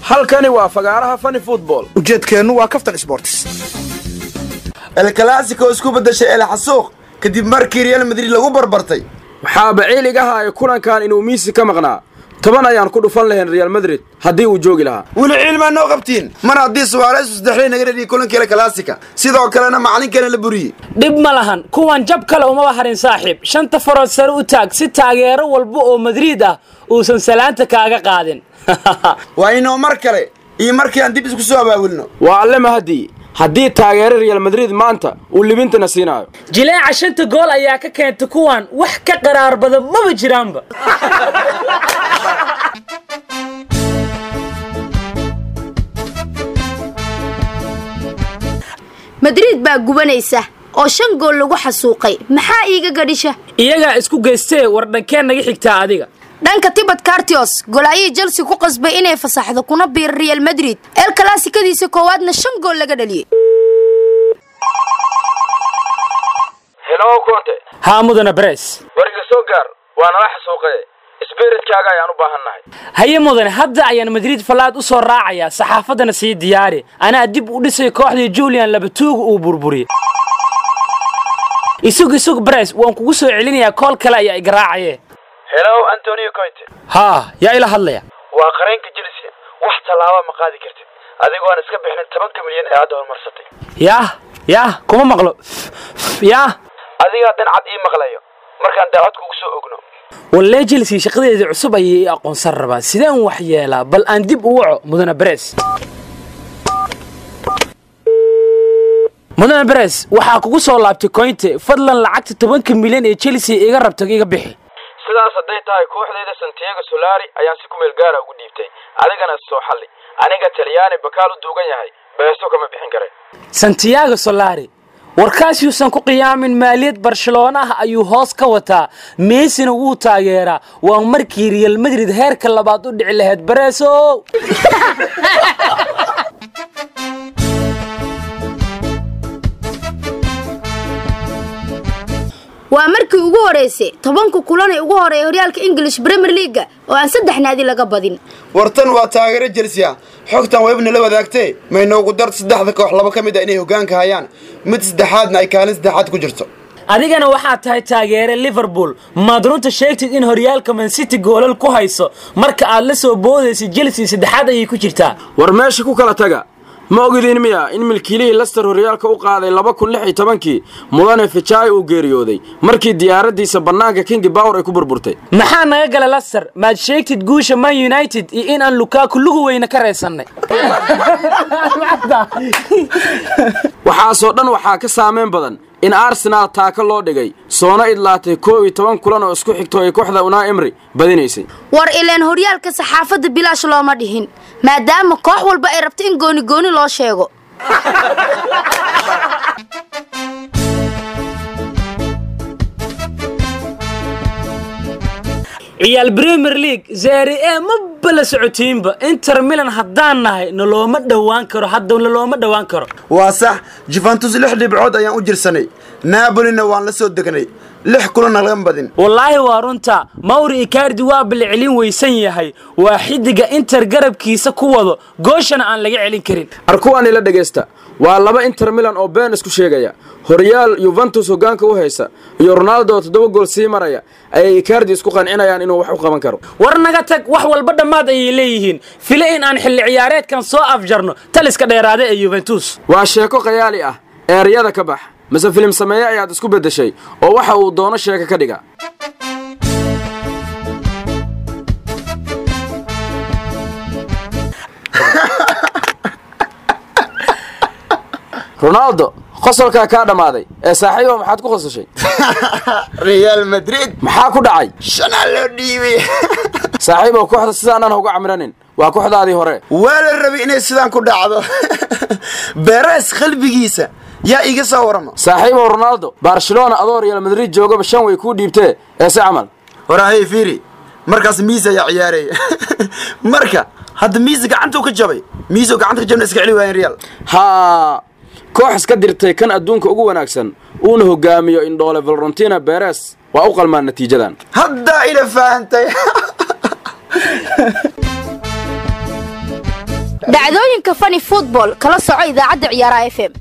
Halkani waa fagaaraha Funny Football. Ujeedkeennu waa kaftan sports. El Clasico isku beddeshay El Xasuuq kadib markii Real Madrid lagu barbartay. Waxaaba ciiliga ahaay kulankan inuu Messi ka maqnaa. 10 ayaan ku dhufan lahayn Real Madrid haddii uu joogi lahaa. Weli cilma noo qabtiin mar haddii Suarez saddexley naga dhigay kulankii El Clasico, sidoo kalena macalinkeena la buriyey. Dhib ma lahan, kuwan jab kale umaba harin saaxiib. 5 farood sare u taag si taageero walba oo Madrid ah uusan salaanta kaaga qaadin. Waa inoo mar kale iyo markii aan dib isku soo abaabulno. Waa alle mahadii haddii taageero Real Madrid maanta uu libintana siinayo. Jileeca 5 gool ayaa ka keentay kuwan, wax ka qaraar badan maba jiraanba. Madrid baa gubanaysa oo 5 gool lagu xasuuqay. Maxaa iiga gadhisha? Iyagaa isku geystee, war dhankeen naga xigtaa adiga. Dhanka Tibet Cartios golaayihii Chelsea ku qasbay inay fasaxdo kuna biir Real Madrid. El Clasico-diisa koowaadna 5 gool laga dhaliyay. Hello Conte. Haa mudana Perez. Warga soo gaar, waa nala xasuuqay. Spiritkaaga ayaan u baahannahay. Haye mudane, hadda ayaan Madrid falaad u soo raacayaa, saxaafadana sii diyaari. Anaa dib u dhisay kooxdii Julian Lopetegui uu burburiyey. Isug Perez, waan kugu soo celinayaa, kool kale ayaa igaraacaye. Hello Antonio Conte. Haa, yaa ila hadlaya. Waa qareenka Chelsea, wax tallaabo ma qaadi kartid adigoo aan iska bixinin 10 milyan ee aad horumarsatay. Yaah, kuma maqlo. Yaah, adigaa dancad ii maqlayo markaan daacad kugu soo ogno. Wallee Chelsea shaqadeeda cusub ayay ii aqoonsan rabaa. Sideen wax yeelaa? Bal aan dib u waco mudane Perez. Mudane Perez, waxaa kugu soo laabtay Conte. Fadlan lacagta 10 milyan ee Chelsea iga rabto iga bixi. Sidaas hadday tahay kooxdayda Santiago Solari ayaan si ku meel gaara ugu dhiibtay. Adigana soo xalli. Aniga Talyaani bakaal u duugan yahay, beeso kama bixin kare. Santiago Solari warkaas yuusan ku qiyaamin. Maaliyad Barcelona ah ayuu hoos ka wataa, Messina wuu taageeraa. Waa markii Real Madrid heerka labaad u dhici lahayd Bereso. Waa markii ugu horeysay 10 kulan ee ugu horeeyay horyaalka English Premier League oo aan 3 naadi laga badin. Wartan waa taageero Chelsea. Xogtan webna la wadaagtay ma inoogu dar 3 koox, 2 ka mid ah inay hoggaanka hayaan, mid saddexaadna ay kaalin saddexaad ku jirto. Adigana waxaa tahay taageere Liverpool. Maad runta sheegtid in horyaalka Man City goolal ku hayso marka aad la soo boodaysa Chelsea saddexaad ayay ku jirtaa. War meesha ku kala taga. Ma ogidin miya in milkiilihii Leicester horyaalka u qaaday 2016 mudane Fijai uu geeriyooday markii diyaaraddiisa bannaanka King Power ay ku burburtay. Maxaa naga gala Leicester? Maad sheegtid guusha Man United iyo in aan Lukaku lugu weyne ka reysannay. Waxaasoo dhan waxaa ka saameyn badan in Arsenal taako loo dhigay soona idlaatay 11 kulan oo isku xigto ay kooxda Unai Emery badinaysay. War ileen horyaalka saxaafadda bilaash looma dhihin, maadaama koox walba ay rabto in gooni gooni loo sheego. Ciyaal Premier League Serie A maba la socotiinba. Inter Milan haddaan nahay nalooma dhowaan karo, hadda nalooma dhowaan karo. Waa sax, Juventus 6 dhibcood ayaan u jirsanay, Napolina waan la soo degnay, 6 kulan laga badin. Wallaahi waa runta, Mauro Icardi waa bilcelin weysan yahay. Waa xidiga Inter garabkiisa ku wado, gooshana aan laga celin karin. Arkuwaan ila dhageysta, waa 2 Inter Milan oo been isku sheegaya. Horyaal Juventus hoggaanka u haysa iyo Ronaldo 7 gool sii maraya ayay Icardi isku qancinayaan inuu wax u qaban karo. War naga tag, wax walba dhammaad ayay leeyihiin. File in aan xilli ciyaareedkan soo afjarno taliska dheeraada ee Juventus. Waa sheeko khayaali ah, eeryada ka bax. Mise filim sameeye ayaad isku beddeshay oo waxa uu doono sheeko ka dhiga. Ronaldo qosolkaa kaa dhammaaday ee saaxiibo maxaad ku qosashay? Real Madrid maxaa ku dhacay? 5 loo dhiibay. Saaxiibo kooxda sidaanaan uga camranin, waa kooxdaadii hore. Waa la rabay inay sidaan ku dhacdo. Perez qalbigiisa yaa iga soo warama. Saaxiibo Ronaldo Barcelona adoo Real Madrid joogaba 5 way ku dhiibtee ee si camal. Warahay fiiri, markaas Messi ayaa ciyaaraya. Marka hadda Messi gacanta ka jabay, Messi gacanta ka jabna iska celi waayeen Real. Haa, koox iska dirtay kan adduunka ugu wanaagsan uuna hogaamiyo indhoole Florentino Perez waa u qalmaan natiijadan. Hadda ila fahamtay. Dhacdooyinka Funny Football kala soco idaacadda Ciyaaraha FM.